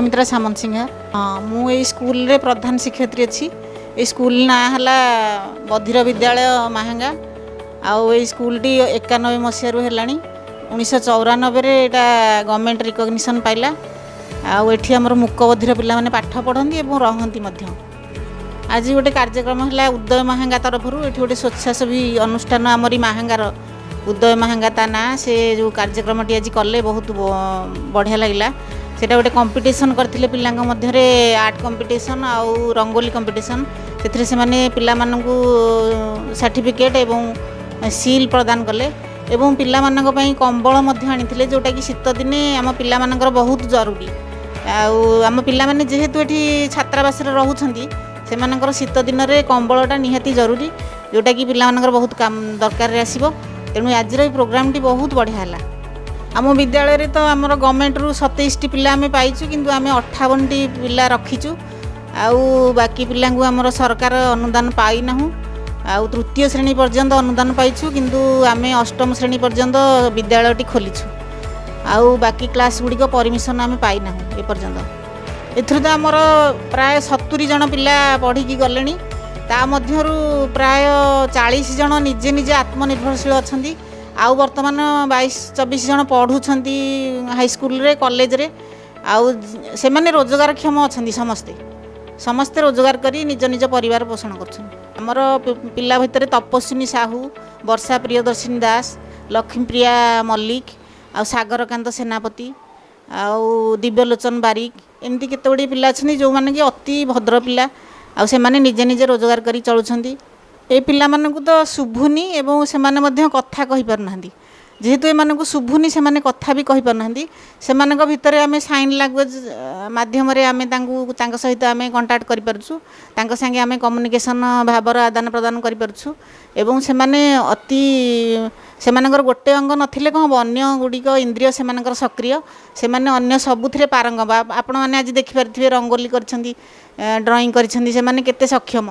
ସଂଘମିତ୍ରା ସାମନ୍ତସିଂହାର। ହଁ, ମୁଁ ଏଇ ସ୍କୁଲରେ ପ୍ରଧାନ ଶିକ୍ଷୟିତ୍ରୀ ଅଛି। ଏଇ ସ୍କୁଲ ନାଁ ହେଲା ବଧିର ବିଦ୍ୟାଳୟ ମାହାଙ୍ଗା। ଆଉ ଏଇ ସ୍କୁଲଟି 91 ମସିହାରୁ ହେଲାଣି। 1994ରେ ଏଇଟା ଗଭର୍ଣ୍ଣମେଣ୍ଟ ରିକଗ୍ନିସନ୍ ପାଇଲା। ଆଉ ଏଠି ଆମର ମୂକ ବଧିର ପିଲାମାନେ ପାଠ ପଢ଼ନ୍ତି ଏବଂ ରହନ୍ତି ମଧ୍ୟ। ଆଜି ଗୋଟେ କାର୍ଯ୍ୟକ୍ରମ ହେଲା ଉଦୟ ମାହାଙ୍ଗା ତରଫରୁ। ଏଠି ଗୋଟେ ସ୍ୱେଚ୍ଛାସେବୀ ଅନୁଷ୍ଠାନ ଆମରି ମାହାଙ୍ଗାର, ଉଦୟ ମାହାଙ୍ଗା ତା ନାଁ। ସେ ଯେଉଁ କାର୍ଯ୍ୟକ୍ରମଟି ଆଜି କଲେ, ବହୁତ ବଢ଼ିଆ ଲାଗିଲା। ସେଇଟା ଗୋଟେ କମ୍ପିଟିସନ୍ କରିଥିଲେ ପିଲାଙ୍କ ମଧ୍ୟରେ, ଆର୍ଟ କମ୍ପିଟିସନ୍ ଆଉ ରଙ୍ଗୋଲି କମ୍ପିଟିସନ୍। ସେଥିରେ ସେମାନେ ପିଲାମାନଙ୍କୁ ସାର୍ଟିଫିକେଟ୍ ଏବଂ ସିଲ୍ ପ୍ରଦାନ କଲେ ଏବଂ ପିଲାମାନଙ୍କ ପାଇଁ କମ୍ବଳ ମଧ୍ୟ ଆଣିଥିଲେ, ଯେଉଁଟାକି ଶୀତ ଦିନେ ଆମ ପିଲାମାନଙ୍କର ବହୁତ ଜରୁରୀ। ଆଉ ଆମ ପିଲାମାନେ ଯେହେତୁ ଏଠି ଛାତ୍ରାବାସରେ ରହୁଛନ୍ତି, ସେମାନଙ୍କର ଶୀତ ଦିନରେ କମ୍ବଳଟା ନିହାତି ଜରୁରୀ, ଯେଉଁଟାକି ପିଲାମାନଙ୍କର ବହୁତ କାମ ଦରକାରରେ ଆସିବ। ତେଣୁ ଆଜିର ଏଇ ପ୍ରୋଗ୍ରାମଟି ବହୁତ ବଢ଼ିଆ ହେଲା। ଆମ ବିଦ୍ୟାଳୟରେ ତ ଆମର ଗଭର୍ଣ୍ଣମେଣ୍ଟରୁ 27ଟି ପିଲା ଆମେ ପାଇଛୁ, କିନ୍ତୁ ଆମେ 58ଟି ପିଲା ରଖିଛୁ। ଆଉ ବାକି ପିଲାଙ୍କୁ ଆମର ସରକାର ଅନୁଦାନ ପାଇନାହୁଁ। ଆଉ ତୃତୀୟ ଶ୍ରେଣୀ ପର୍ଯ୍ୟନ୍ତ ଅନୁଦାନ ପାଇଛୁ, କିନ୍ତୁ ଆମେ ଅଷ୍ଟମ ଶ୍ରେଣୀ ପର୍ଯ୍ୟନ୍ତ ବିଦ୍ୟାଳୟଟି ଖୋଲିଛୁ। ଆଉ ବାକି କ୍ଲାସ୍ ଗୁଡ଼ିକ ପରମିସନ୍ ଆମେ ପାଇନାହୁଁ ଏପର୍ଯ୍ୟନ୍ତ। ଏଥିରୁ ତ ଆମର ପ୍ରାୟ 70 ଜଣ ପିଲା ପଢ଼ିକି ଗଲେଣି। ତା ମଧ୍ୟରୁ ପ୍ରାୟ 40 ଜଣ ନିଜେ ନିଜେ ଆତ୍ମନିର୍ଭରଶୀଳ ଅଛନ୍ତି। ଆଉ ବର୍ତ୍ତମାନ 22 24 ଜଣ ପଢ଼ୁଛନ୍ତି ହାଇସ୍କୁଲରେ, କଲେଜରେ। ଆଉ ସେମାନେ ରୋଜଗାରକ୍ଷମ ଅଛନ୍ତି। ସମସ୍ତେ ସମସ୍ତେ ରୋଜଗାର କରି ନିଜ ନିଜ ପରିବାର ପୋଷଣ କରୁଛନ୍ତି। ଆମର ପିଲା ଭିତରେ ତପସ୍ୱିନୀ ସାହୁ, ବର୍ଷା ପ୍ରିୟଦର୍ଶିନୀ ଦାସ, ଲକ୍ଷ୍ମୀପ୍ରିୟା ମଲ୍ଲିକ, ଆଉ ସାଗରକାନ୍ତ ସେନାପତି, ଆଉ ଦିବ୍ୟଲୋଚନ ବାରିକ, ଏମିତି କେତେ ଗୁଡ଼ିଏ ପିଲା ଅଛନ୍ତି, ଯେଉଁମାନେ କି ଅତି ଭଦ୍ର ପିଲା। ଆଉ ସେମାନେ ନିଜେ ନିଜେ ରୋଜଗାର କରି ଚଳୁଛନ୍ତି। ଏ ପିଲାମାନଙ୍କୁ ତ ଶୁଭୁନି ଏବଂ ସେମାନେ ମଧ୍ୟ କଥା କହିପାରୁନାହାନ୍ତି। ଯେହେତୁ ଏମାନଙ୍କୁ ଶୁଭୁନି, ସେମାନେ କଥା ବି କହିପାରୁନାହାନ୍ତି। ସେମାନଙ୍କ ଭିତରେ ଆମେ ସାଇନ୍ ଲାଙ୍ଗୁଏଜ୍ ମାଧ୍ୟମରେ ଆମେ ତାଙ୍କୁ ତାଙ୍କ ସହିତ ଆମେ କଣ୍ଟାକ୍ଟ କରିପାରୁଛୁ। ତାଙ୍କ ସାଙ୍ଗେ ଆମେ କମ୍ୟୁନିକେସନ୍, ଭାବର ଆଦାନ ପ୍ରଦାନ କରିପାରୁଛୁ। ଏବଂ ସେମାନେ ଅତି ସେମାନଙ୍କର ଗୋଟେ ଅଙ୍ଗ ନଥିଲେ କ'ଣ ହେବ, ଅନ୍ୟ ଗୁଡ଼ିକ ଇନ୍ଦ୍ରିୟ ସେମାନଙ୍କର ସକ୍ରିୟ। ସେମାନେ ଅନ୍ୟ ସବୁଥିରେ ପାରଙ୍ଗମ। ଆପଣମାନେ ଆଜି ଦେଖିପାରିଥିବେ, ରଙ୍ଗୋଲି କରିଛନ୍ତି, ଡ୍ରଇଂ କରିଛନ୍ତି। ସେମାନେ କେତେ ସକ୍ଷମ!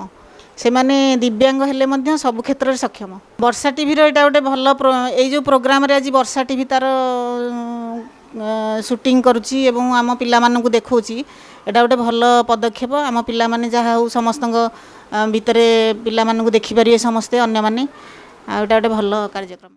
ସେମାନେ ଦିବ୍ୟାଙ୍ଗ ହେଲେ ମଧ୍ୟ ସବୁ କ୍ଷେତ୍ରରେ ସକ୍ଷମ। ବର୍ଷା ଟିଭିର ଏଇଟା ଗୋଟେ ଭଲ ଏଇ ଯେଉଁ ପ୍ରୋଗ୍ରାମରେ ଆଜି ବର୍ଷା ଟିଭି ତାର ସୁଟିଂ କରୁଛି ଏବଂ ଆମ ପିଲାମାନଙ୍କୁ ଦେଖାଉଛି, ଏଇଟା ଗୋଟେ ଭଲ ପଦକ୍ଷେପ। ଆମ ପିଲାମାନେ ଯାହା ହଉ ସମସ୍ତଙ୍କ ଭିତରେ ପିଲାମାନଙ୍କୁ ଦେଖିପାରିବେ ସମସ୍ତେ ଅନ୍ୟମାନେ। ଆଉ ଏଇଟା ଗୋଟେ ଭଲ କାର୍ଯ୍ୟକ୍ରମ।